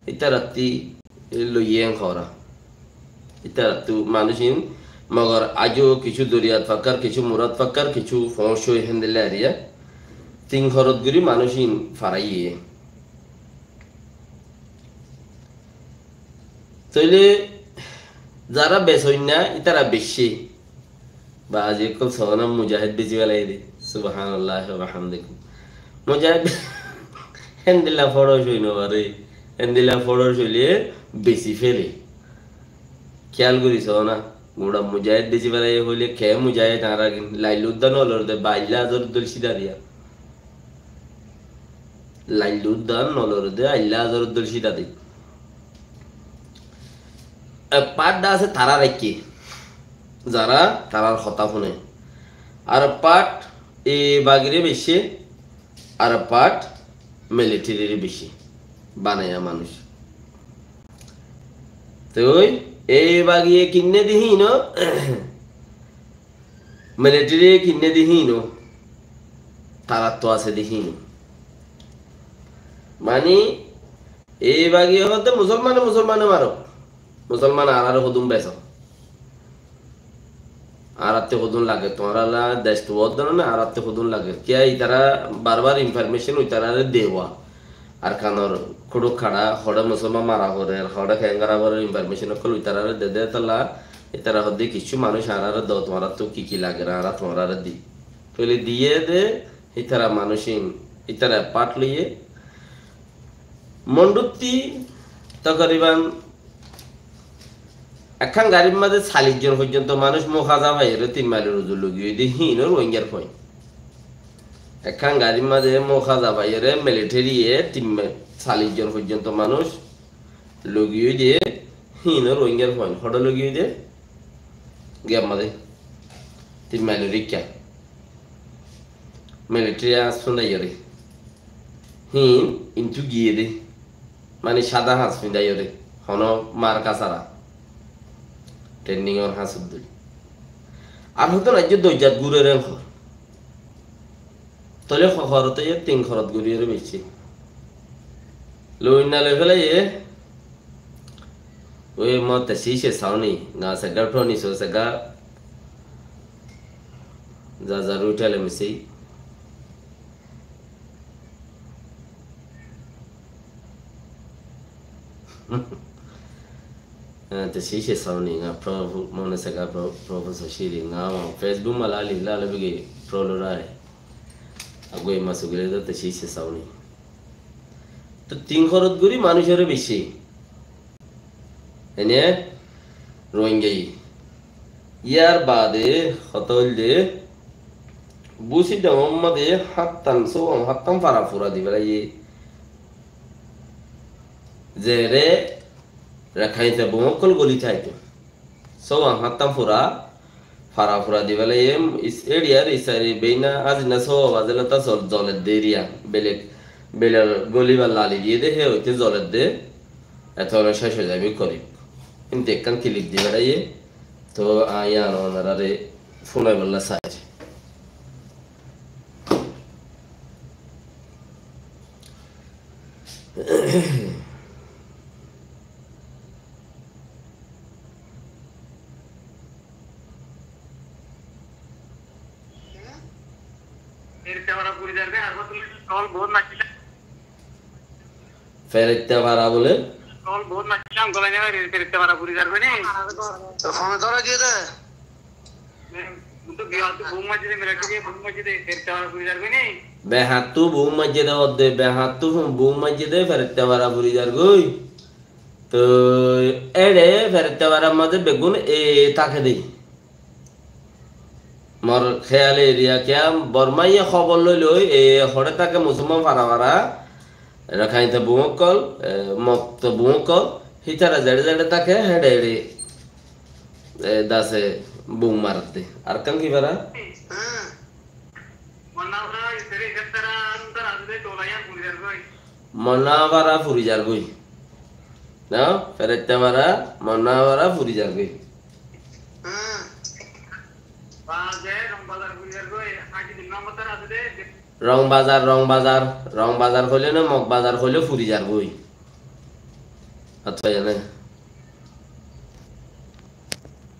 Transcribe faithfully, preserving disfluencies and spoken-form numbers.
Ítarattí loiyé en hoóra. Ítarattú manúic ín, mogor aijjó kissú doriyat fakkár, kissú murat fakkár, kissú foóñc ói héndilla eriya. Tin horot gorí manúic ín faraiyé. Tóile zará besoinna, ítara beci. Bazi ókkol soóna mujahéd beci felaiyé dé. Subhanallah wa bihamdihi. Mujahéd héndilla foço ói no fare. Héndilla foço óile beci fele. Kiyal gorí soóna. Gura mujahéd beci felaiyé hoilé ke mujahéd añára gin. Lailludda nolor de, bailla azor dol sida diya. Lailludda nolor de, ailla azor dol sida di. Ek part asé tarár ekki, zará tarár hotá fúne. Ar part e bagiré beci, ar part militaryre beci banaiya manúic. Toi e bagiye kinne di híno, militaryre kinne di híno, tarattú asé di híno. Mani, e bagiye hoódde musolmane musolmane maró. Musolman añáráre hodún beso. Añárattú hodún lage, tuáñralla dec tuwar dóna na, añárattú hodún lage. Kiyá itará barbar information itarare dewa. Arkanor kuduk kaça, hoçé musolman mara forer, hoçé kengara forer information ókkol itarare dede tolla, itara hoddé kissú manúic añáráre do, tuáñrattú ki ki lager, añára tuáñrare di. Tóile diyé de, itara manúic ín, itara part loiyé, Monduttí tokoriban ekkán garir mazé callic zon foijjonto manúic muk haza faiyóre tin mailor uzur logiyói de híinor Rohingyar fuain. Ekkán garir mazé muk haza faiyóre militariye tin ma-, callic zon foijjonto manúic logiyói de híinor Rohingyar fuain. Hoçé logiyói de? Giyar mazé. Tin mailor ikká. Militari añs fundaiyóre. Híin, intú giyé dé. Mani sáda hañs findaiyóre. Honó marka sára. Training or hañs uddúri. Ar hoto naijjó doijjat gúrere hoór. Tóile ho-, horot óiye tin horot goríyore beci. Loinna loi félaiye. Ue mo te sise sauni, nga sega toni so sega. Za za ruitale misi. Eh, te sise sauni, nga pro, mone sega pro, professor siri, nga mo Facebook malali, lale bigi pro lorai. Agoi masugile to te sise sauni. To tin horot gori manúicore beci. Ene Rohingya. Yar bade hotá óilde Busidda Muhammade háttan, sówan háttan fara fura di félaiye. Zere Rakhain te bou ókkol goli táito. Sówan háttan fura, fara fura di félaiye, is-, eriyar isari beina azina sówa bazela ta zol-, zoledde eriya. Belek, belek golibar lali diye de, he óite zoledde, eto hole céc ói zaibo korib. Inte ekkán kilip di félaiye, to añí ar onarare funaibolla sair. Feretta fara bole? Fone dóra diye de. Behattú bou maijje de, odde behattú bou maijje de, feretta fara furi zargoi. Toi ere feretta farar maze beggún e take de. Mor kheyale eriya kiya Bormaiye hóbor loi loi e hoçé take musolman fara fara, Rakhain te bou ókkol, e, Mog te bou ókkol, hitara zeçe zeçe take, heçe heçe, e, dase bou maredde. Ar kan ki fara? Monna fara furi zargoi. No, feretta fara, monna fara furi zargoi. Rong bazar, rong bazar, rong bazar hoile no, Mog bazar hoile furi zargoi. Otba ene